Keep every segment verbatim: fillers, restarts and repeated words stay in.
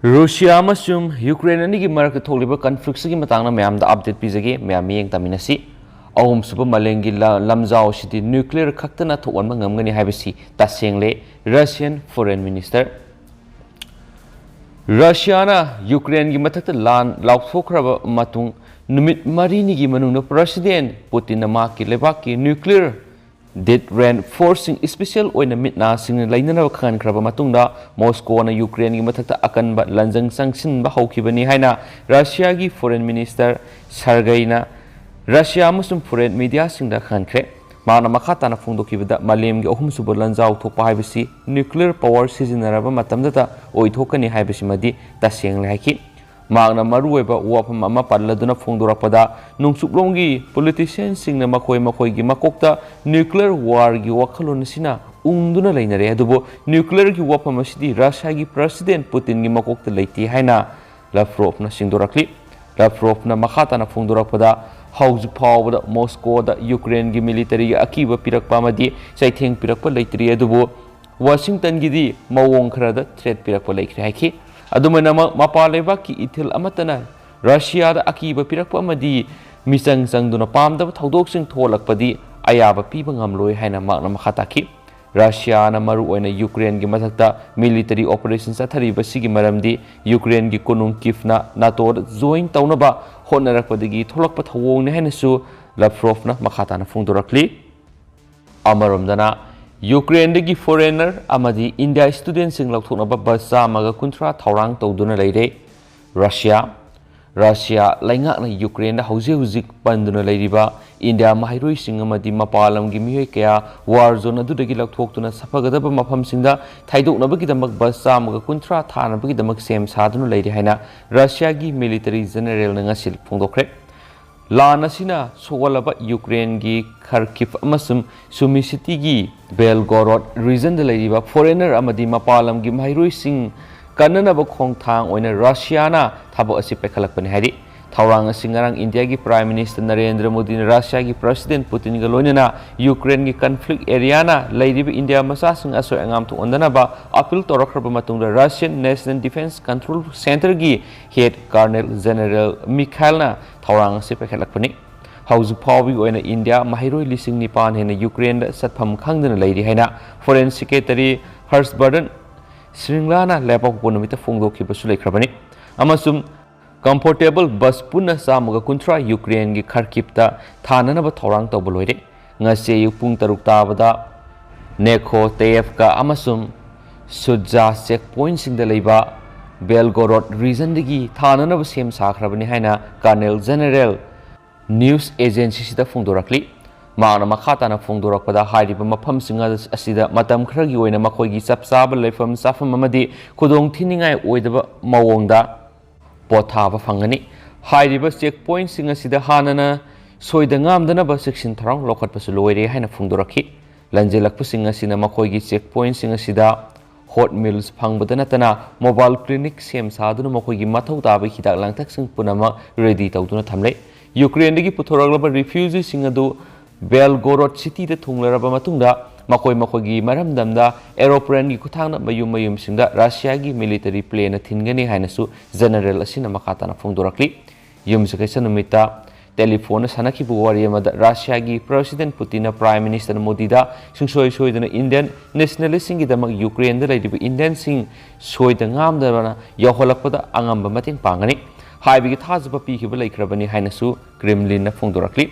Russia ꯑꯃꯁꯨꯡ Ukraine ꯑꯅꯤꯒꯤ ꯃꯔꯛꯇ ꯊꯣꯛꯂꯤꯕ ꯀꯟꯐ꯭ꯂꯤꯛꯁꯤꯒꯤ ꯃꯇꯥꯡꯗ ꯃꯌꯥꯝꯗ ꯑꯞꯗꯦꯠ ꯄꯤꯖꯒꯦ꯫ ꯃꯌꯥꯝ ꯃꯤꯠꯌꯦꯡ ꯇꯝꯃꯤꯟꯅꯁꯤ꯫ ꯑꯍꯨꯝꯁꯨꯕ ꯃꯥꯂꯦꯝꯒꯤ ꯂ-, ꯂꯝꯖꯥꯎ ꯑꯁꯤꯗꯤ ꯅ꯭ꯌꯨꯀ꯭ꯂꯤꯌꯔ ꯈꯛꯇꯅ ꯊꯣꯛꯍꯟꯕ ꯉꯝꯒꯅꯤ ꯍꯥꯏꯕꯁꯤ ꯇꯁꯦꯡꯂꯦ꯫ Russian foreign minister. ꯔꯁꯤꯌꯥꯅ ꯌꯨꯀ꯭ꯔꯦꯟꯒꯤ ꯃꯊꯛꯇ ꯂꯥꯟ ꯂꯥꯎꯊꯣꯛꯈ꯭ꯔꯕ ꯃꯇꯨꯡ ꯅꯨꯃꯤꯠ ꯃꯔꯤꯅꯤꯒꯤ ꯃꯅꯨꯡꯗ ꯄ꯭ꯔꯁꯤꯗꯦꯟ ꯄꯨꯇꯤꯟꯅ ꯃꯍꯥꯛꯀꯤ ꯂꯩꯕꯥꯛꯀꯤ ꯅ꯭ꯌꯨꯀ꯭ꯂꯤꯌꯔ ꯗꯦꯠ ꯔꯦꯟꯐꯣꯔꯁꯁꯤꯡ, ꯏꯁꯄꯤꯁꯤꯌꯦꯜ ꯑꯣꯏꯅ ꯃꯤꯠ ꯅꯥꯁꯤꯡꯅ ꯂꯩꯅꯅꯕ ꯈꯪꯍꯟꯈ꯭ꯔꯕ ꯃꯇꯨꯡꯗ, ꯃꯣꯁꯀꯣꯅ ꯌꯨꯀ꯭ꯔꯦꯟꯒꯤ ꯃꯊꯛꯇ ꯑꯀꯟꯕ ꯂꯥꯟꯖꯪ ꯆꯪꯁꯤꯟꯕ ꯍꯧꯈꯤꯕꯅꯤ ꯍꯥꯏꯅ ꯔꯁꯤꯌꯥꯒꯤ ꯐꯣꯔꯦꯟ ꯃꯤꯅꯤꯁꯇꯔ ꯁꯔꯒꯩꯅ ꯔꯁꯤꯌꯥ ꯑꯃꯁꯨꯡ ꯐꯣꯔꯦꯟ ꯃꯤꯗꯤꯌꯥꯁꯤꯡꯗ ꯈꯪꯍꯟꯈ꯭ꯔꯦ꯫ ꯃꯍꯥꯛꯅ ꯃꯈꯥ ꯇꯥꯅ ꯐꯣꯡꯗꯣꯛꯈꯤꯕꯗ, ꯃꯥꯂꯦꯝꯒꯤ ꯑꯍꯨꯝꯁꯨꯕ ꯂꯥꯟꯖꯥꯎ ꯊꯣꯛꯄ ꯍꯥꯏꯕꯁꯤ ꯅ꯭ꯌꯨꯀ꯭ꯂꯤꯌꯔ ꯄꯥꯋꯔ ꯁꯤꯖꯤꯟꯅꯔꯕ ꯃꯇꯝꯗꯇ ꯑꯣꯏꯊꯣꯛꯀꯅꯤ ꯍꯥꯏꯕꯁꯤꯃꯗꯤ ꯇꯁꯦꯡꯂꯦ ꯍꯥꯏꯈꯤ꯫ ꯃꯍꯥꯛꯅ ꯃꯔꯨꯑꯣꯏꯕ ꯋꯥꯐꯝ ꯑꯃ ꯄꯜꯂꯗꯨꯅ ꯐꯣꯡꯗꯣꯔꯛꯄꯗ, ꯅꯣꯡꯆꯨꯞꯂꯣꯝꯒꯤ ꯄꯣꯂꯤꯇꯤꯁꯤꯌꯟꯁꯤꯡꯅ ꯃꯈꯣꯏ ꯃꯈꯣꯏꯒꯤ ꯃꯀꯣꯛꯇ ꯅ꯭ꯌꯨꯀ꯭ꯂꯤꯌꯔ ꯋꯥꯔꯒꯤ ꯋꯥꯈꯜꯂꯣꯟ ꯑꯁꯤꯅ ꯎꯪꯗꯨꯅ ꯂꯩꯅꯔꯦ, ꯑꯗꯨꯕꯨ ꯅ꯭ꯌꯨꯀ꯭ꯂꯤꯌꯔꯒꯤ ꯋꯥꯐꯝ ꯑꯁꯤꯗꯤ ꯔꯁꯤꯌꯥꯒꯤ ꯄ꯭ꯔꯁꯤꯗꯦꯟ ꯄꯨꯇꯤꯟꯒꯤ ꯃꯀꯣꯛꯇ ꯂꯩꯇꯦ ꯍꯥꯏꯅ ꯂꯥꯚ꯭ꯔꯣꯚꯅ ꯁꯦꯡꯗꯣꯔꯛꯂꯤ꯫ ꯂꯥꯚ꯭ꯔꯣꯚꯅ ꯃꯈꯥ ꯇꯥꯅ ꯐꯣꯡꯗꯣꯔꯛꯄꯗ, ꯍꯧꯖꯤꯛ ꯐꯥꯎꯕꯗ ꯃꯣꯁꯀꯣꯗ ꯌꯨꯀ꯭ꯔꯦꯟꯒꯤ ꯃꯤꯂꯤꯇꯔꯤꯒꯤ ꯑꯀꯤꯕ ꯄꯤꯔꯛꯄ ꯑꯃꯗꯤ ꯆꯩꯊꯦꯡ ꯄꯤꯔꯛꯄ ꯂꯩꯇ꯭ꯔꯤ, ꯑꯗꯨꯕꯨ ꯋꯥꯁꯤꯡꯇꯟꯒꯤꯗꯤ ꯃꯑꯣꯡ ꯈꯔꯗ ꯊ꯭ꯔꯦꯠ ꯄꯤꯔꯛꯄ ꯂꯩꯈ꯭ꯔꯦ ꯍꯥꯏꯈꯤ꯫ ꯑꯗꯨꯃꯥꯏꯅꯃꯛ, ꯃꯄꯥꯟ ꯂꯩꯕꯥꯛꯀꯤ ꯏꯊꯤꯜ ꯑꯃꯠꯇꯅ ꯔꯁꯤꯌꯥꯗ ꯑꯀꯤꯕ ꯄꯤꯔꯛꯄ ꯑꯃꯗꯤ ꯃꯤꯆꯪ ꯆꯪꯗꯨꯅ ꯄꯥꯝꯗꯕ ꯊꯧꯗꯣꯛꯁꯤꯡ ꯊꯣꯛꯂꯛꯄꯗꯤ ꯑꯌꯥꯕ ꯄꯤꯕ ꯉꯝꯂꯣꯏ ꯍꯥꯏꯅ ꯃꯍꯥꯛꯅ ꯃꯈꯥ ꯇꯥꯈꯤ꯫ ꯔꯁꯤꯌꯥꯅ ꯃꯔꯨꯑꯣꯏꯅ ꯌꯨꯀ꯭ꯔꯦꯟꯒꯤ ꯃꯊꯛꯇ ꯃꯤꯂꯤꯇꯔꯤ ꯑꯣꯄꯔꯦꯁꯟ ꯆꯠꯊꯔꯤꯕꯁꯤꯒꯤ ꯃꯔꯝꯗꯤ ꯌꯨꯀ꯭ꯔꯦꯟꯒꯤ ꯀꯣꯅꯨꯡ ꯀꯤꯐꯅ ꯅꯥꯇꯣꯗ ꯖꯣꯏꯟ ꯇꯧꯅꯕ ꯍꯣꯠꯅꯔꯛꯄꯗꯒꯤ ꯊꯣꯛꯂꯛꯄ ꯊꯧꯑꯣꯡꯅꯤ ꯍꯥꯏꯅꯁꯨ ꯂꯥꯚ꯭ꯔꯣꯚꯅ ꯃꯈꯥ ꯇꯥꯅ ꯐꯣꯡꯗꯣꯔꯛꯂꯤ꯫ ꯑꯃꯔꯣꯝꯗꯅ, ꯌꯨꯀ꯭ꯔꯦꯟꯗꯒꯤ ꯐꯣꯔꯦꯅꯔ ꯑꯃꯗꯤ ꯏꯟꯗꯤꯌꯥ ꯁ꯭ꯇꯨꯗꯦꯟꯠꯁꯤꯡ ꯂꯧꯊꯣꯛꯅꯕ ꯕꯁ ꯆꯥꯝꯃꯒ ꯀꯨꯟꯊ꯭ꯔꯥ ꯊꯧꯔꯥꯡ ꯇꯧꯗꯨꯅ ꯂꯩꯔꯦ꯫ ꯔꯁꯤꯌꯥ꯫ ꯔꯁꯤꯌꯥ ꯂꯩꯉꯥꯛꯅ ꯌꯨꯀ꯭ꯔꯦꯟꯗ ꯍꯧꯖꯤꯛ ꯍꯧꯖꯤꯛ ꯄꯟꯗꯨꯅ ꯂꯩꯔꯤꯕ ꯏꯟꯗꯤꯌꯥ ꯃꯍꯩꯔꯣꯏꯁꯤꯡ ꯑꯃꯗꯤ ꯃꯄꯥꯟ ꯂꯝꯒꯤ ꯃꯤꯑꯣꯏ ꯀꯌꯥ ꯋꯥꯔ ꯖꯣꯟ ꯑꯗꯨꯗꯒꯤ ꯂꯧꯊꯣꯛꯇꯨꯅ ꯁꯥꯐꯒꯗꯕ ꯃꯐꯝꯁꯤꯡꯗ ꯊꯩꯗꯣꯛꯅꯕꯒꯤꯗꯃꯛ ꯕꯁ ꯆꯥꯝꯃꯒ ꯀꯨꯟꯊ꯭ꯔꯥ ꯊꯥꯅꯕꯒꯤꯗꯃꯛ ꯁꯦꯝ ꯁꯥꯗꯨꯅ ꯂꯩꯔꯤ ꯍꯥꯏꯅ ꯔꯁꯤꯌꯥꯒꯤ ꯃꯤꯂꯤꯇꯔꯤ ꯖꯦꯅꯔꯦꯜꯅ ꯉꯁꯤ ꯐꯣꯡꯗꯣꯛꯈ꯭ꯔꯦ꯫ ꯂꯥꯟ ꯑꯁꯤꯅ ꯁꯣꯛꯍꯜꯂꯕ ꯌꯨꯀ꯭ꯔꯦꯟꯒꯤ ꯈꯔꯀꯤꯚ ꯑꯃꯁꯨꯡ ꯁꯨꯃꯤ ꯁꯤꯇꯤꯒꯤ ꯕꯦꯜꯒꯣꯔꯣꯗ ꯔꯤꯖꯟꯗ ꯂꯩꯔꯤꯕ ꯐꯣꯔꯦꯅꯔ ꯑꯃꯗꯤ ꯃꯄꯥꯟ ꯂꯝꯒꯤ ꯃꯍꯩꯔꯣꯏꯁꯤꯡ ꯀꯟꯅꯅꯕ ꯈꯣꯡꯊꯥꯡ ꯑꯣꯏꯅ ꯔꯁꯤꯌꯥꯅ ꯊꯕꯛ ꯑꯁꯤ ꯄꯥꯏꯈꯠꯂꯛꯄꯅꯤ ꯍꯥꯏꯔꯤ꯫ ꯊꯧꯔꯥꯡ ꯑꯁꯤ ꯉꯔꯥꯡ ꯏꯟꯗꯤꯌꯥꯒꯤ Prime Minister ꯅꯔꯦꯟꯗ꯭ꯔ ꯃꯣꯗꯤꯅ ꯔꯁꯤꯌꯥꯒꯤ President ꯄꯨꯇꯤꯟꯒ ꯂꯣꯏꯅꯅ ꯌꯨꯀ꯭ꯔꯦꯟꯒꯤ conflict areaꯅ ꯂꯩꯔꯤꯕ ꯏꯟꯗꯤꯌꯥ ꯃꯆꯥꯁꯤꯡ ꯑꯁꯣꯏ ꯑꯉꯥꯝ ꯊꯣꯛꯍꯟꯗꯅꯕ appeal ꯇꯧꯔꯛꯈ꯭ꯔꯕ ꯃꯇꯨꯡꯗ Russian National Defense Control Centreꯒꯤ head Colonel General ꯃꯤꯈꯥꯏꯜꯅ ꯊꯧꯔꯥꯡ ꯑꯁꯤ ꯄꯥꯏꯈꯠꯂꯛꯄꯅꯤ꯫ ꯍꯧꯖꯤꯛ ꯐꯥꯎꯕꯒꯤ ꯑꯣꯏꯅ ꯏꯟꯗꯤꯌꯥ ꯃꯍꯩꯔꯣꯏ ꯂꯤꯁꯤꯡ ꯅꯤꯄꯥꯟ ꯍꯦꯟꯅ ꯌꯨꯀ꯭ꯔꯦꯟꯗ ꯆꯠꯐꯝ ꯈꯪꯗꯅ ꯂꯩꯔꯤ ꯍꯥꯏꯅ Foreign Secretary ꯍꯔꯁ ꯕꯔꯗꯟ ꯁ꯭ꯔꯤꯡꯂꯥꯅ ꯂꯩꯕꯥꯛꯄꯣꯛꯄ ꯅꯨꯃꯤꯠꯇ ꯐꯣꯡꯗꯣꯛꯈꯤꯕꯁꯨ ꯂꯩꯈ꯭ꯔꯕꯅꯤ꯫ ꯑꯃꯁꯨꯡ comfortable bus ꯄꯨꯟꯅ ꯆꯥꯝꯃꯒ ꯀꯨꯟꯊ꯭ꯔꯥ ꯌꯨꯀ꯭ꯔꯦꯟꯒꯤ ꯈꯔꯀꯤꯞꯇ ꯊꯥꯅꯅꯕ ꯊꯧꯔꯥꯡ ꯇꯧꯕ ꯂꯣꯏꯔꯦ꯫ ꯉꯁꯤ ꯑꯌꯨꯛ ꯄꯨꯡ ꯇꯔꯨꯛ ꯇꯥꯕꯗ ꯅꯦꯈꯣꯇꯦꯌꯦꯚꯀꯥ ꯑꯃꯁꯨꯡ ꯁꯨꯖꯥ check pointꯁꯤꯡꯗ ꯂꯩꯕ ꯕꯦꯜꯒꯣꯔꯣꯗ regionꯗꯒꯤ ꯊꯥꯅꯅꯕ ꯁꯦꯝ ꯁꯥꯈ꯭ꯔꯕꯅꯤ ꯍꯥꯏꯅ Colonel General news agencyꯁꯤꯗ ꯐꯣꯡꯗꯣꯔꯛꯂꯤ꯫ ꯃꯍꯥꯛꯅ ꯃꯈꯥ ꯇꯥꯅ ꯐꯣꯡꯗꯣꯔꯛꯄꯗ, ꯍꯥꯏꯔꯤꯕ ꯃꯐꯝꯁꯤꯡ ꯑꯁꯤꯗ ꯃꯇꯝ ꯈꯔꯒꯤ ꯑꯣꯏꯅ ꯃꯈꯣꯏꯒꯤ ꯆꯞ ꯆꯥꯕ ꯂꯩꯐꯝ ꯆꯥꯐꯝ ꯑꯃꯗꯤ ꯈꯨꯗꯣꯡ ꯊꯤꯅꯤꯡꯉꯥꯏ ꯑꯣꯏꯗꯕ ꯃꯑꯣꯡꯗ ꯄꯣꯊꯥꯕ ꯐꯪꯒꯅꯤ꯫ ꯍꯥꯏꯔꯤꯕ check pointꯁꯤꯡ ꯑꯁꯤꯗ ꯍꯥꯟꯅꯅ ꯁꯣꯏꯗ ꯉꯥꯝꯗꯅꯕ ꯆꯦꯛꯁꯤꯟ ꯊꯧꯔꯥꯡ ꯂꯧꯈꯠꯄꯁꯨ ꯂꯣꯏꯔꯦ ꯍꯥꯏꯅ ꯐꯣꯡꯗꯣꯔꯛꯈꯤ꯫ ꯂꯥꯟꯖꯦꯜꯂꯛꯄꯁꯤꯡ ꯑꯁꯤꯅ ꯃꯈꯣꯏꯒꯤ check pointꯁꯤꯡ ꯑꯁꯤꯗ hot meals ꯐꯪꯕꯗ ꯅꯠꯇꯅ mobile clinic ꯁꯦꯝ ꯁꯥꯗꯨꯅ ꯃꯈꯣꯏꯒꯤ ꯃꯊꯧ ꯇꯥꯕ ꯍꯤꯗꯥꯛ ꯂꯥꯡꯊꯛꯁꯤꯡ ꯄꯨꯝꯅꯃꯛ ready ꯇꯧꯗꯨꯅ ꯊꯝꯂꯦ꯫ ꯌꯨꯀ꯭ꯔꯦꯟꯗꯒꯤ ꯄꯨꯊꯣꯔꯛꯂꯕ refugeeꯁꯤꯡ ꯑꯗꯨ ꯕꯦꯜꯒꯣꯔꯣꯗ cityꯗ ꯊꯨꯡꯂꯔꯕ ꯃꯇꯨꯡꯗ ꯃꯈꯣꯏ ꯃꯈꯣꯏꯒꯤ ꯃꯔꯝꯗꯝꯗ aeroplaneꯒꯤ ꯈꯨꯠꯊꯥꯡꯗ ꯃꯌꯨꯝ ꯃꯌꯨꯝꯁꯤꯡꯗ ꯔꯁꯤꯌꯥꯒꯤ military planeꯅ ꯊꯤꯟꯒꯅꯤ ꯍꯥꯏꯅꯁꯨ General ꯑꯁꯤꯅ ꯃꯈꯥ ꯇꯥꯅ ꯐꯣꯡꯗꯣꯔꯛꯂꯤ꯫ ꯌꯨꯝꯁꯀꯩꯁ ꯅꯨꯃꯤꯠꯇ ꯇꯦꯂꯤꯐꯣꯟꯗ ꯁꯥꯟꯅꯈꯤꯕ ꯋꯥꯔꯤ ꯑꯃꯗ ꯔꯁꯤꯌꯥꯒꯤ President ꯄꯨꯇꯤꯟꯅ Prime Minister ꯃꯣꯗꯤꯗ ꯁꯨꯡꯁꯣꯏ ꯁꯣꯏꯗꯅ Indian nationalistꯁꯤꯡꯒꯤꯗꯃꯛ ꯌꯨꯀ꯭ꯔꯦꯟꯗ ꯂꯩꯔꯤꯕ Indianꯁꯤꯡ ꯁꯣꯏꯗ ꯉꯥꯝꯗꯅ ꯌꯧꯍꯜꯂꯛꯄꯗ ꯑꯉꯝꯕ ꯃꯇꯦꯡ ꯄꯥꯡꯒꯅꯤ ꯍꯥꯏꯕꯒꯤ ꯊꯥꯖꯕ ꯄꯤꯈꯤꯕ ꯂꯩꯈ꯭ꯔꯕꯅꯤ ꯍꯥꯏꯅꯁꯨ Kremlinꯅ ꯐꯣꯡꯗꯣꯔꯛꯂꯤ꯫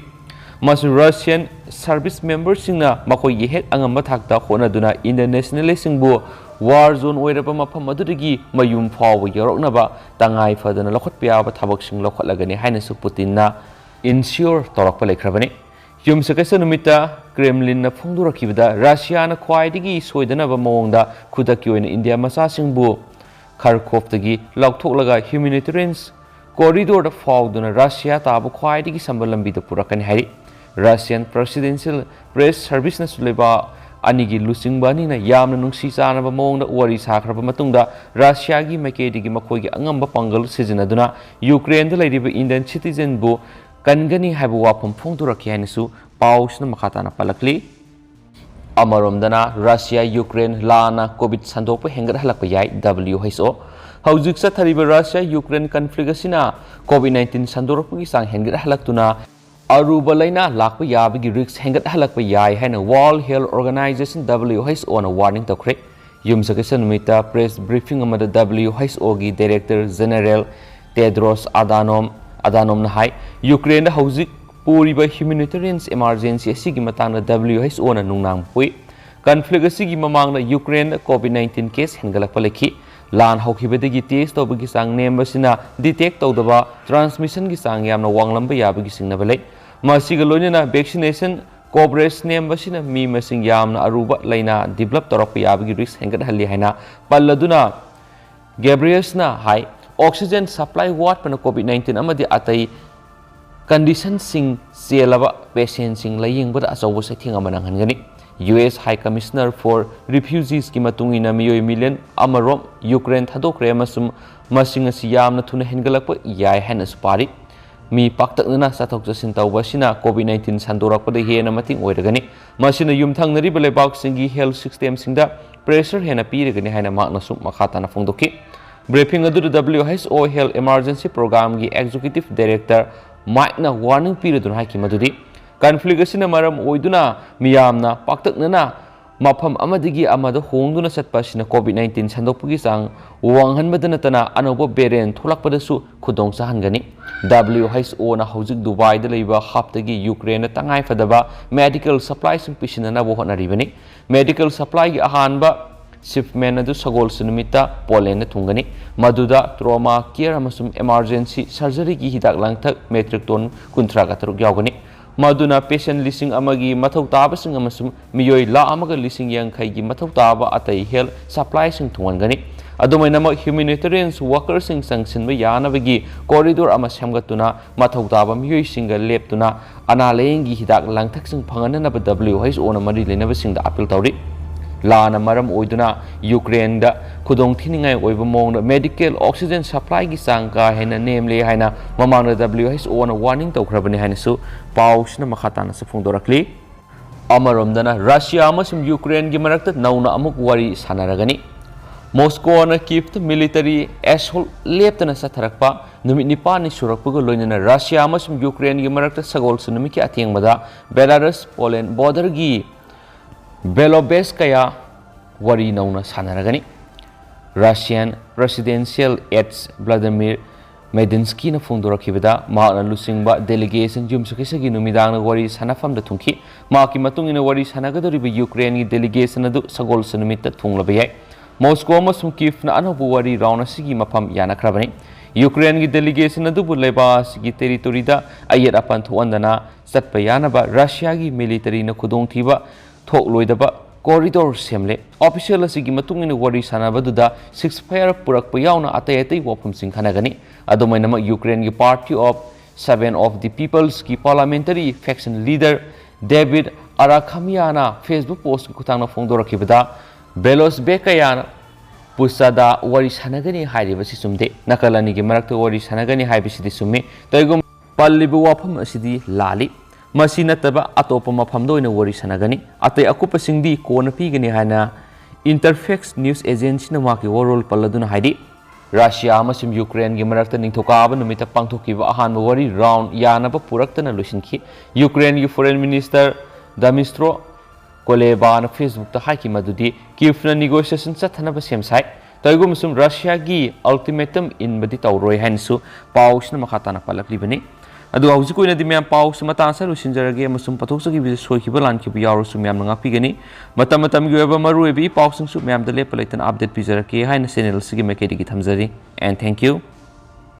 ꯑꯃꯁꯨꯡ Russian service memberꯁꯤꯡꯅ ꯃꯈꯣꯏꯒꯤ ꯍꯦꯛ ꯑꯉꯝꯕ ꯊꯥꯛꯇ ꯍꯣꯠꯅꯗꯨꯅ Indian nationalistꯁꯤꯡꯕꯨ war zone ꯑꯣꯏꯔꯕ ꯃꯐꯝ ꯑꯗꯨꯗꯒꯤ ꯃꯌꯨꯝ ꯐꯥꯎꯕ ꯌꯧꯔꯛꯅꯕ ꯇꯉꯥꯏ ꯐꯗꯅ ꯂꯧꯈꯠꯄ ꯌꯥꯕ ꯊꯕꯛꯁꯤꯡ ꯂꯧꯈꯠꯂꯒꯅꯤ ꯍꯥꯏꯅꯁꯨ ꯄꯨꯇꯤꯟꯅ ensure ꯇꯧꯔꯛꯄ ꯂꯩꯈ꯭ꯔꯕꯅꯤ꯫ ꯌꯨꯝꯁꯀꯩꯁ ꯅꯨꯃꯤꯠꯇ Kremlinꯅ ꯐꯣꯡꯗꯣꯔꯛꯈꯤꯕꯗ, ꯔꯁꯤꯌꯥꯅ ꯈ꯭ꯋꯥꯏꯗꯒꯤ ꯁꯣꯏꯗꯅꯕ ꯃꯑꯣꯡꯗ ꯈꯨꯗꯛꯀꯤ ꯑꯣꯏꯅ ꯏꯟꯗꯤꯌꯥ ꯃꯆꯥꯁꯤꯡꯕꯨ ꯈꯔꯈꯣꯐꯇꯒꯤ ꯂꯧꯊꯣꯛꯂꯒ humanitarian corridorꯗ ꯐꯥꯎꯗꯨꯅ ꯔꯁꯤꯌꯥ ꯇꯥꯕ ꯈ꯭ꯋꯥꯏꯗꯒꯤ ꯁꯝꯕ ꯂꯝꯕꯤꯗ ꯄꯨꯔꯛꯀꯅꯤ ꯍꯥꯏꯔꯤ꯫ Russian Presidential Press Serviceꯅꯁꯨ ꯂꯩꯕꯥꯛ ꯑꯅꯤꯒꯤ ꯂꯨꯆꯤꯡꯕ ꯑꯅꯤꯅ ꯌꯥꯝꯅ ꯅꯨꯡꯁꯤ ꯆꯥꯟꯅꯕ ꯃꯑꯣꯡꯗ ꯋꯥꯔꯤ ꯁꯥꯈ꯭ꯔꯕ ꯃꯇꯨꯡꯗ, ꯔꯁꯤꯌꯥꯒꯤ ꯃꯥꯏꯀꯩꯗꯒꯤ ꯃꯈꯣꯏꯒꯤ ꯑꯉꯝꯕ ꯄꯥꯡꯒꯜ ꯁꯤꯖꯤꯟꯅꯗꯨꯅ ꯌꯨꯀ꯭ꯔꯦꯟꯗ ꯂꯩꯔꯤꯕ Indian citizenꯕꯨ ꯀꯟꯒꯅꯤ ꯍꯥꯏꯕ ꯋꯥꯐꯝ ꯐꯣꯡꯗꯣꯔꯛꯈꯤ ꯍꯥꯏꯅꯁꯨ ꯄꯥꯎꯁꯤꯅ ꯃꯈꯥ ꯇꯥꯅ ꯄꯜꯂꯛꯂꯤ꯫ ꯑꯃꯔꯣꯝꯗꯅ, ꯔꯁꯤꯌꯥ ꯌꯨꯀ꯭ꯔꯦꯟ ꯂꯥꯟꯅ COVID ꯁꯟꯗꯣꯛꯄ ꯍꯦꯟꯒꯠꯍꯜꯂꯛꯄ ꯌꯥꯏ, W H O꯫ ꯍꯧꯖꯤꯛ ꯆꯠꯊꯔꯤꯕ ꯔꯁꯤꯌꯥ ꯌꯨꯀ꯭ꯔꯦꯟ conflict ꯑꯁꯤꯅ COVID nineteen ꯁꯟꯗꯣꯔꯛꯄꯒꯤ ꯆꯥꯡ ꯍꯦꯟꯒꯠꯍꯜꯂꯛꯇꯨꯅ ꯑꯔꯨꯕ ꯂꯥꯏꯅꯥ ꯂꯥꯛꯄ ꯌꯥꯕꯒꯤ risk ꯍꯦꯟꯒꯠꯍꯜꯂꯛꯄ ꯌꯥꯏ ꯍꯥꯏꯅ World Health Organization, W H O ꯅ warning ꯇꯧꯈ꯭ꯔꯦ꯫ ꯌꯨꯝꯁꯀꯩꯁ ꯅꯨꯃꯤꯠꯇ press briefing ꯑꯃꯗ W H O ꯒꯤ Director General Tedros Adhanom Adhanomꯅ ꯍꯥꯏ, ꯌꯨꯀ꯭ꯔꯦꯟꯗ ꯍꯧꯖꯤꯛ ꯄꯨꯔꯤꯕ humanitarian emergency ꯑꯁꯤꯒꯤ ꯃꯇꯥꯡꯗ W H O ꯅ ꯅꯨꯡꯅꯥꯡ ꯄꯨꯏ꯫ Conflict ꯑꯁꯤꯒꯤ ꯃꯃꯥꯡꯗ ꯌꯨꯀ꯭ꯔꯦꯟꯗ COVID nineteen case ꯍꯦꯟꯒꯠꯂꯛꯄ ꯂꯩꯈꯤ꯫ ꯂꯥꯟ ꯍꯧꯈꯤꯕꯗꯒꯤ test ꯇꯧꯕꯒꯤ ꯆꯥꯡ ꯅꯦꯝꯕꯁꯤꯅ detect ꯇꯧꯗꯕ transmissionꯒꯤ ꯆꯥꯡ ꯌꯥꯝꯅ ꯋꯥꯡꯂꯝꯕ ꯌꯥꯕꯒꯤ ꯆꯤꯡꯅꯕ ꯂꯩ꯫ ꯃꯁꯤꯒ ꯂꯣꯏꯅꯅ vaccination coverage ꯅꯦꯝꯕꯁꯤꯅ ꯃꯤ ꯃꯁꯤꯡ ꯌꯥꯝꯅ ꯑꯔꯨꯕ ꯂꯥꯏꯅꯥ develop ꯇꯧꯔꯛꯄ ꯌꯥꯕꯒꯤ risk ꯍꯦꯟꯒꯠꯍꯜꯂꯤ ꯍꯥꯏꯅ ꯄꯜꯂꯗꯨꯅ, ꯒꯦꯕ꯭ꯔꯤꯌꯦꯁꯅ ꯍꯥꯏ, oxygen supply ꯋꯥꯠꯄꯅ COVID nineteen ꯑꯃꯗꯤ ꯑꯇꯩ conditionꯁꯤꯡ ꯆꯦꯜꯂꯕ patientꯁꯤꯡ ꯂꯥꯌꯦꯡꯕꯗ ꯑꯆꯧꯕ ꯆꯩꯊꯦꯡ ꯑꯃ ꯅꯪꯍꯟꯒꯅꯤ꯫ U S High Commissioner for Refugeesꯀꯤ ꯃꯇꯨꯡ ꯏꯟꯅ, ꯃꯤꯑꯣꯏ million ꯑꯃ ꯔꯣꯝ ꯌꯨꯀ꯭ꯔꯦꯟ ꯊꯥꯗꯣꯛꯈ꯭ꯔꯦ ꯑꯃꯁꯨꯡ ꯃꯁꯤꯡ ꯑꯁꯤ ꯌꯥꯝꯅ ꯊꯨꯅ ꯍꯦꯟꯒꯠꯂꯛꯄ ꯌꯥꯏ ꯍꯥꯏꯅꯁꯨ ꯄꯥꯔꯤ꯫ ꯃꯤ ꯄꯥꯛꯇꯛꯅꯅ ꯆꯠꯊꯣꯛ ꯆꯠꯁꯤꯟ ꯇꯧꯕ ꯑꯁꯤꯅ COVID nineteen ꯁꯟꯗꯣꯔꯛꯄꯗ ꯍꯦꯟꯅ ꯃꯇꯦꯡ ꯑꯣꯏꯔꯒꯅꯤ꯫ ꯃꯁꯤꯅ ꯌꯨꯝꯊꯪꯅꯔꯤꯕ ꯂꯩꯕꯥꯛꯁꯤꯡꯒꯤ health systemꯁꯤꯡꯗ pressure ꯍꯦꯟꯅ ꯄꯤꯔꯒꯅꯤ ꯍꯥꯏꯅ ꯃꯍꯥꯛꯅꯁꯨ ꯃꯈꯥ ꯇꯥꯅ ꯐꯣꯡꯗꯣꯛꯈꯤ꯫ Briefing ꯑꯗꯨꯗ W H O Health Emergency Programꯒꯤ Executive Director Mikeꯅ warning ꯄꯤꯔꯗꯨꯅ ꯍꯥꯏꯈꯤ ꯃꯗꯨꯗꯤ, conflict ꯑꯁꯤꯅ ꯃꯔꯝ ꯑꯣꯏꯗꯨꯅ ꯃꯤꯌꯥꯝꯅ ꯄꯥꯛꯇꯛꯅꯅ ꯃꯐꯝ ꯑꯃꯗꯒꯤ ꯑꯃꯗ ꯍꯣꯡꯗꯨꯅ ꯆꯠꯄ ꯑꯁꯤꯅ COVID nineteen ꯁꯟꯗꯣꯛꯄꯒꯤ ꯆꯥꯡ ꯋꯥꯡꯍꯟꯕꯗ ꯅꯠꯇꯅ ꯑꯅꯧꯕ variant ꯊꯣꯛꯂꯛꯄꯗꯁꯨ ꯈꯨꯗꯣꯡ ꯆꯥꯍꯟꯒꯅꯤ꯫ W H O ꯅ ꯍꯧꯖꯤꯛ ꯗꯨꯕꯥꯏꯗ ꯂꯩꯕ hubꯇꯒꯤ ꯌꯨꯀ꯭ꯔꯦꯟꯗ ꯇꯉꯥꯏ ꯐꯗꯕ medical supplyꯁꯤꯡ ꯄꯤꯁꯤꯟꯅꯅꯕ ꯍꯣꯠꯅꯔꯤꯕꯅꯤ꯫ Medical supplyꯒꯤ ꯑꯍꯥꯟꯕ shipment ꯑꯗꯨ ꯁꯒꯣꯜꯁꯦꯟ ꯅꯨꯃꯤꯠꯇ ꯄꯣꯂꯦꯟꯗ ꯊꯨꯡꯒꯅꯤ, ꯃꯗꯨꯗ trauma care ꯑꯃꯁꯨꯡ emergency surgeryꯒꯤ ꯍꯤꯗꯥꯛ ꯂꯥꯡꯊꯛ metric ton ꯀꯨꯟꯊ꯭ꯔꯥꯒ ꯇꯔꯨꯛ ꯌꯥꯎꯒꯅꯤ꯫ ꯃꯗꯨꯅ patient ꯂꯤꯁꯤꯡ ꯑꯃꯒꯤ ꯃꯊꯧ ꯇꯥꯕꯁꯤꯡ ꯑꯃꯁꯨꯡ ꯃꯤꯑꯣꯏ ꯂꯥꯈ ꯑꯃꯒ ꯂꯤꯁꯤꯡ ꯌꯥꯡꯈꯩꯒꯤ ꯃꯊꯧ ꯇꯥꯕ ꯑꯇꯩ health supplyꯁꯤꯡ ꯊꯨꯡꯍꯟꯒꯅꯤ꯫ ꯑꯗꯨꯃꯥꯏꯅꯃꯛ humanitarian workerꯁꯤꯡ ꯆꯪꯁꯤꯟꯕ ꯌꯥꯅꯕꯒꯤ corridor ꯑꯃ ꯁꯦꯝꯒꯠꯇꯨꯅ ꯃꯊꯧ ꯇꯥꯕ ꯃꯤꯑꯣꯏꯁꯤꯡꯒ ꯂꯦꯞꯇꯨꯅ ꯑꯅꯥ ꯂꯥꯌꯦꯡꯒꯤ ꯍꯤꯗꯥꯛ ꯂꯥꯡꯊꯛꯁꯤꯡ ꯐꯪꯍꯟꯅꯅꯕ W H O ꯅ ꯃꯔꯤ ꯂꯩꯅꯕꯁꯤꯡꯗ appeal ꯇꯧꯔꯤ꯫ ꯂꯥꯟꯅ ꯃꯔꯝ ꯑꯣꯏꯗꯨꯅ ꯌꯨꯀ꯭ꯔꯦꯟꯗ ꯈꯨꯗꯣꯡ ꯊꯤꯅꯤꯡꯉꯥꯏ ꯑꯣꯏꯕ ꯃꯑꯣꯡꯗ medical oxygen supplyꯒꯤ ꯆꯥꯡ ꯀꯥ ꯍꯦꯟꯅ ꯅꯦꯝꯂꯦ ꯍꯥꯏꯅ ꯃꯃꯥꯡꯗ W H O ꯅ warning ꯇꯧꯈ꯭ꯔꯕꯅꯤ ꯍꯥꯏꯅꯁꯨ ꯄꯥꯎꯁꯤꯅ ꯃꯈꯥ ꯇꯥꯅꯁꯨ ꯐꯣꯡꯗꯣꯔꯛꯂꯤ꯫ ꯑꯃꯔꯣꯝꯗꯅ ꯔꯁꯤꯌꯥ ꯑꯃꯁꯨꯡ ꯌꯨꯀ꯭ꯔꯦꯟꯒꯤ ꯃꯔꯛꯇ ꯅꯧꯅ ꯑꯃꯨꯛ ꯋꯥꯔꯤ ꯁꯥꯟꯅꯔꯒꯅꯤ꯫ ꯃꯣꯁꯀꯣꯅ ꯀꯤꯞꯇ military assault ꯂꯦꯞꯇꯅ ꯆꯠꯊꯔꯛꯄ ꯅꯨꯃꯤꯠ ꯅꯤꯄꯥꯟꯅꯤ ꯁꯨꯔꯛꯄꯒ ꯂꯣꯏꯅꯅ ꯔꯁꯤꯌꯥ ꯑꯃꯁꯨꯡ ꯌꯨꯀ꯭ꯔꯦꯟꯒꯤ ꯃꯔꯛꯇ ꯁꯒꯣꯜꯁꯦꯟ ꯅꯨꯃꯤꯠꯀꯤ ꯑꯊꯦꯡꯕꯗ ꯕꯦꯂꯥꯔꯁ ꯄꯣꯂꯦꯟ borderꯒꯤ ꯕꯦꯂꯣꯕꯦꯁꯀꯌꯥ ꯋꯥꯔꯤ ꯅꯧꯅ ꯁꯥꯟꯅꯔꯒꯅꯤ꯫ Russian presidential aides Vladimir Medinskyꯅ ꯐꯣꯡꯗꯣꯔꯛꯈꯤꯕꯗ, ꯃꯍꯥꯛꯅ ꯂꯨꯆꯤꯡꯕ delegation ꯌꯨꯝꯁꯀꯩꯁꯒꯤ ꯅꯨꯃꯤꯗꯥꯡꯗ ꯋꯥꯔꯤ ꯁꯥꯟꯅꯐꯝꯗ ꯊꯨꯡꯈꯤ꯫ ꯃꯍꯥꯛꯀꯤ ꯃꯇꯨꯡ ꯏꯟꯅ, ꯋꯥꯔꯤ ꯁꯥꯟꯅꯒꯗꯧꯔꯤꯕ ꯌꯨꯀ꯭ꯔꯦꯟꯒꯤ delegation ꯑꯗꯨ ꯁꯒꯣꯜꯁꯦꯟ ꯅꯨꯃꯤꯠꯇ ꯊꯨꯡꯂꯕ ꯌꯥꯏ꯫ ꯃꯣꯁꯀꯣ ꯑꯃꯁꯨꯡ ꯀꯤꯐꯅ ꯑꯅꯧꯕ ꯋꯥꯔꯤ round ꯑꯁꯤꯒꯤ ꯃꯐꯝ ꯌꯥꯅꯈ꯭ꯔꯕꯅꯤ꯫ ꯌꯨꯀ꯭ꯔꯦꯟꯒꯤ delegation ꯑꯗꯨꯕꯨ ꯂꯩꯕꯥꯛ ꯑꯁꯤꯒꯤ territoryꯗ ꯑꯌꯦꯠ ꯑꯄꯟ ꯊꯣꯛꯍꯟꯗꯅ ꯆꯠꯄ ꯌꯥꯅꯕ ꯔꯁꯤꯌꯥꯒꯤ militaryꯅ ꯈꯨꯗꯣꯡꯊꯤꯕ ꯊꯣꯛꯂꯣꯏꯗꯕ corridor ꯁꯦꯝꯂꯦ꯫ Official ꯑꯁꯤꯒꯤ ꯃꯇꯨꯡ ꯏꯟꯅ, ꯋꯥꯔꯤ ꯁꯥꯟꯅꯕꯗꯨꯗ ceasefire ꯄꯨꯔꯛꯄ ꯌꯥꯎꯅ ꯑꯇꯩ ꯑꯇꯩ ꯋꯥꯐꯝꯁꯤꯡ ꯈꯟꯅꯒꯅꯤ꯫ ꯑꯗꯨꯃꯥꯏꯅꯃꯛ, ꯌꯨꯀ꯭ꯔꯦꯟꯒꯤ party of Seven of the Peopleꯁꯀꯤ parliamentary faction leader David Arakhamyana Facebook postꯀꯤ ꯈꯨꯠꯊꯥꯡꯗ ꯐꯣꯡꯗꯣꯔꯛꯈꯤꯕꯗ, ꯕꯦꯂꯣꯁꯕꯦꯀꯌꯥꯅ ꯄꯨꯁꯥꯗ ꯋꯥꯔꯤ ꯁꯥꯟꯅꯒꯅꯤ ꯍꯥꯏꯔꯤꯕꯁꯤ ꯆꯨꯝꯗꯦ꯫ ꯅꯥꯀꯜ ꯑꯅꯤꯒꯤ ꯃꯔꯛꯇ ꯋꯥꯔꯤ ꯁꯥꯟꯅꯒꯅꯤ ꯍꯥꯏꯕꯁꯤꯗꯤ ꯆꯨꯝꯃꯤ꯫ ꯀꯔꯤꯒꯨꯝꯕ ꯄꯜꯂꯤꯕ ꯋꯥꯐꯝ ꯑꯁꯤꯗꯤ ꯂꯥꯜꯂꯤ꯫ ꯃꯁꯤ ꯅꯠꯇꯕ ꯑꯇꯣꯞꯄ ꯃꯐꯝꯗ ꯑꯣꯏꯅ ꯋꯥꯔꯤ ꯁꯥꯟꯅꯒꯅꯤ꯫ ꯑꯇꯩ ꯑꯀꯨꯞꯄꯁꯤꯡꯗꯤ ꯀꯣꯟꯅ ꯄꯤꯒꯅꯤ ꯍꯥꯏꯅ Interfax news agencyꯅ ꯃꯍꯥꯛꯀꯤ ꯋꯥꯔꯣꯜ ꯄꯜꯂꯗꯨꯅ ꯍꯥꯏꯔꯤ꯫ ꯔꯁꯤꯌꯥ ꯑꯃꯁꯨꯡ ꯌꯨꯀ꯭ꯔꯦꯟꯒꯤ ꯃꯔꯛꯇ ꯅꯤꯡꯊꯧꯀꯥꯕ ꯅꯨꯃꯤꯠꯇ ꯄꯥꯡꯊꯣꯛꯈꯤꯕ ꯑꯍꯥꯟꯕ ꯋꯥꯔꯤ round ꯌꯥꯅꯕ ꯄꯨꯔꯛꯇꯅ ꯂꯣꯏꯁꯤꯟꯈꯤ꯫ ꯌꯨꯀ꯭ꯔꯦꯟꯒꯤ foreign minister ꯗꯃꯤꯁꯇ꯭ꯔꯣ ꯀꯣꯂꯦꯕꯥꯅ Facebookꯇ ꯍꯥꯏꯈꯤ ꯃꯗꯨꯗꯤ ꯀꯤꯐꯅ negotiation ꯆꯠꯊꯅꯕ ꯁꯦꯝ ꯁꯥꯏ꯫ ꯀꯔꯤꯒꯨꯝꯕꯁꯨ ꯔꯁꯤꯌꯥꯒꯤ ultimatum ꯏꯟꯕꯗꯤ ꯇꯧꯔꯣꯏ ꯍꯥꯏꯅꯁꯨ ꯄꯥꯎꯁꯤꯅ ꯃꯈꯥ ꯇꯥꯅ ꯄꯜꯂꯛꯂꯤꯕꯅꯤ꯫ ꯑꯗꯨꯒ ꯍꯧꯖꯤꯛꯀꯤ ꯑꯣꯏꯅꯗꯤ ꯃꯌꯥꯝ ꯄꯥꯎꯁꯤ ꯃꯇꯥꯡ ꯑꯁꯤꯗ ꯂꯣꯏꯁꯤꯟꯖꯔꯒꯦ, ꯑꯃꯁꯨꯡ ꯄꯊꯣꯛꯆꯈꯤꯕꯁꯤ ꯁꯣꯏꯈꯤꯕ ꯂꯥꯟꯈꯤꯕ ꯌꯥꯎꯔꯁꯨ ꯃꯌꯥꯝꯅ ꯉꯥꯛꯄꯤꯒꯅꯤ꯫ ꯃꯇꯝ ꯃꯇꯝꯒꯤ ꯑꯣꯏꯕ ꯃꯔꯨꯑꯣꯏꯕ ꯏ ꯄꯥꯎꯁꯤꯡꯁꯨ ꯃꯌꯥꯝꯗ ꯂꯦꯞꯄ ꯂꯩꯇꯅ update ꯄꯤꯖꯔꯛꯀꯦ ꯍꯥꯏꯅ channel ꯑꯁꯤꯒꯤ ꯃꯥꯏꯀꯩꯗꯒꯤ ꯊꯝꯖꯔꯤ꯫ And thank you꯫